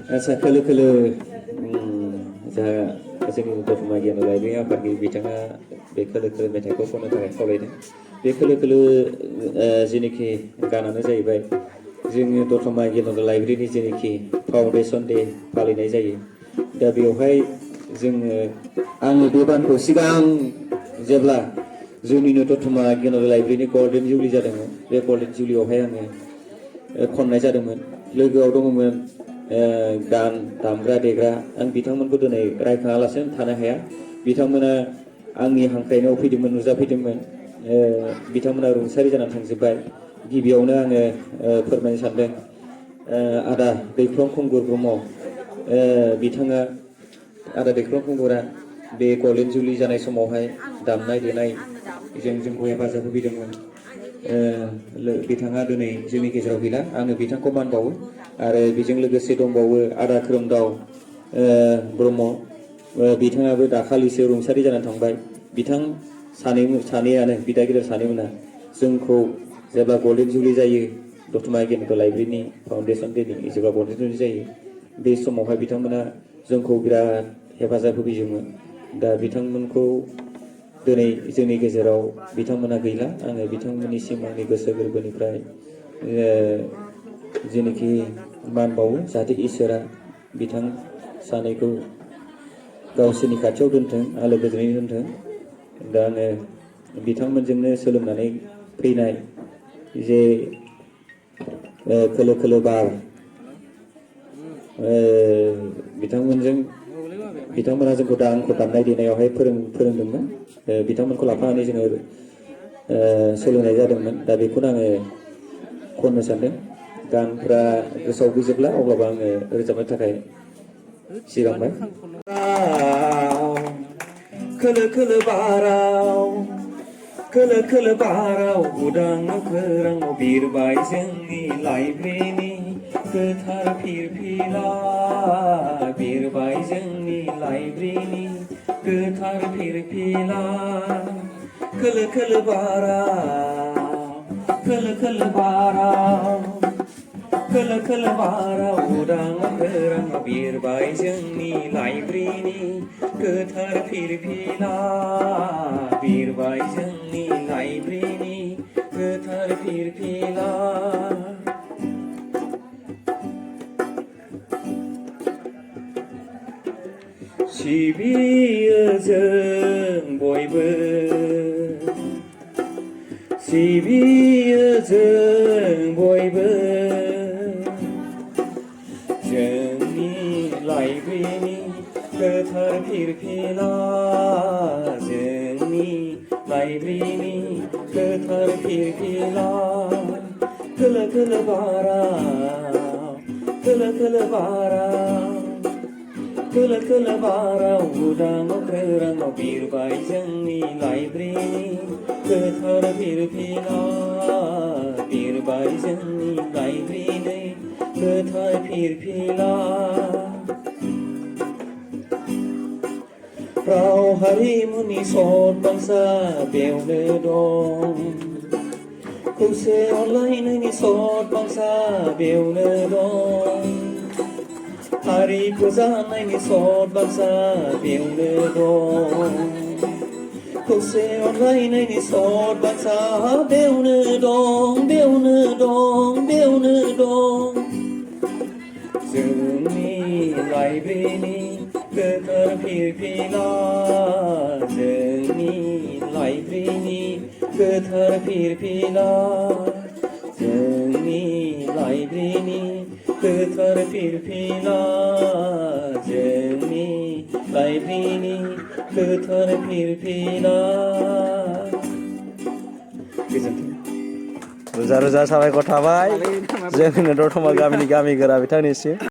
आसा खोलो खोलो जा जोंनि दतमा गियान लाइब्रेरि आफादगिरि बिथाङा बे खोलो खोलो मेथाइखौ खननो थाखाय खावलायदों। बे खोलो खोलो जेनोखि गानानो जाहैबाय जोंनि दतमा गियान लाइब्रेरिनि जेनोखि फाउन्डेसन डे फालिनाय जायो। दा बेवहाय जोङो आङो बे गानखौ सिगां जेब्ला जोंनिनो दतमा गियान लाइब्रेरिनि गल्डेन जुबलि जादोंमोन, बे गल्डेन जुबलियावहाय आङो खननाय जादोंमोन। लोगोआव दङमोन गान दामग्रा देग्रा। आं बिथांमोनखौ दिनै रायखाङालासिनो थानो हाया। बिथांमोना आंनि हांख्रायनायाव फैदोंमोन, नुजाफैदोंमोन। बिथांमोना रुंसारि जानानै थांजोब्बाय। गिबियावनो आङो फोरमायनो सानदों आदा दैख्लं खुंगुर ब्रह्म। बिथाङा आदा दैख्लं खुंगुरा बे गल्डेन जुबलि जानाय समावहाय दामनाय देनाय जोंखौ हेफाजाब होफैदोंमोन। बिथाङा दिनै जोंनि गेजेराव गैला। आङो बिथांखौ मान बावो। आरो बेजों लोगोसे दंबावो आदा खोरोमदाव ब्रह्म। बिथाङाबो दाखालिसो रुंसारि जानानै थांबाय। बिथां सानैयानो बिदा गिदिर सानैमोना जोंखौ जेब्ला गल्डेन जुबलि जायो, दतमा गियान लाइब्रेरिनि फाउन्डेसन डेनि जेब्ला गल्डेन जुबलि जायो, बे समावहाय बिथांमोना जोंखौ बिराद हेफाजाब होफैदोंमोन। दा बिथांमोनखौ दिनै जोंनि गेजेराव बिथांमोना गैला। आङो बिथांमोननिसिम आंनि गोसो गोरबोनिफ्राय जेनोखि मान बावो, जाहाथे इसोरा बिथां सानैखौ गावसोरनि खाथियाव दोनथों, आलो गोजोनै दोनथों। दा आङो बिथांमोनजोंनो सोलोंनानै फैनाय जे खोलो खोलो बार, बिथांमोना जोंखौ आंखौ दामनाय देनायावहाय फोरोंदोंमोन। बिथांमोनखौ लाफानानै जोङो सोलोंनाय जादोंमोन। दा बेखौनो आङो खननो सानदों। गानफ्रा गोसोआव गैजोबला, अब्लाबो आङो रोजाबनो थाखाय सिगांबाय। खोलो खोलो बाराव, खोलो खोलो बाराव उदां अखोराङाव बिरबाय जोंनि लाइब्रेरिनि गोथार फिरफिला। बिरबाय जोंनि लाइब्रेरिनि गोथार फिरफिला। खोलो खोलो बाराव, खोलो खोलो बाराव, खोलो खोलो बाराव उदां अखोराङाव बिरबाय जोंनि लाइब्रेरिनि गोथार फिरफिला। बिरबाय जोंनि लाइब्रेरिनि गोथार फिरफिला। सिबियो जों बयबो, सिबियो जों बयबो जोंनि लाइब्रेरिनि गोथार फिरफिला। जोंनि लाइब्रेरिनि गोथार फिरफिला। खोलो खोलो बाराव, खोलो खोलो बाराव, खोलो खोलो बाराव उदां अखोराङाव बिरबाय जोंनि लाइब्रेरिनि गोथार फिरफिला। बिरबाय जोंनि लाइब्रेरिनि गोथार फिरफिला। राव हारिमुनि सत बांसा बेवनो दं, खौसे अनलायनायनि सत बांसा बेवनो दं। हारि फोजानायनि सत बांसा बेवनो दं, खौसे अनलायनायनि सत बांसा बेवनो दं, बेवनो दं, बेवनो दं। जोंनि लाइब्रेरिनि गोथार फिरफिला। जोंनि लाइब्रेरिनि गोथार फिरफिला। जोंनि लाइब्रेरिनि गोथार फिरफिला। जोंनि लाइब्रेरिनि गोथार फिरफिला। गोजोन्थों। रोजा रोजा साबायखर थाबाय जोंनो दतमा गामिनि गामि गोरा बिथांनिसिम।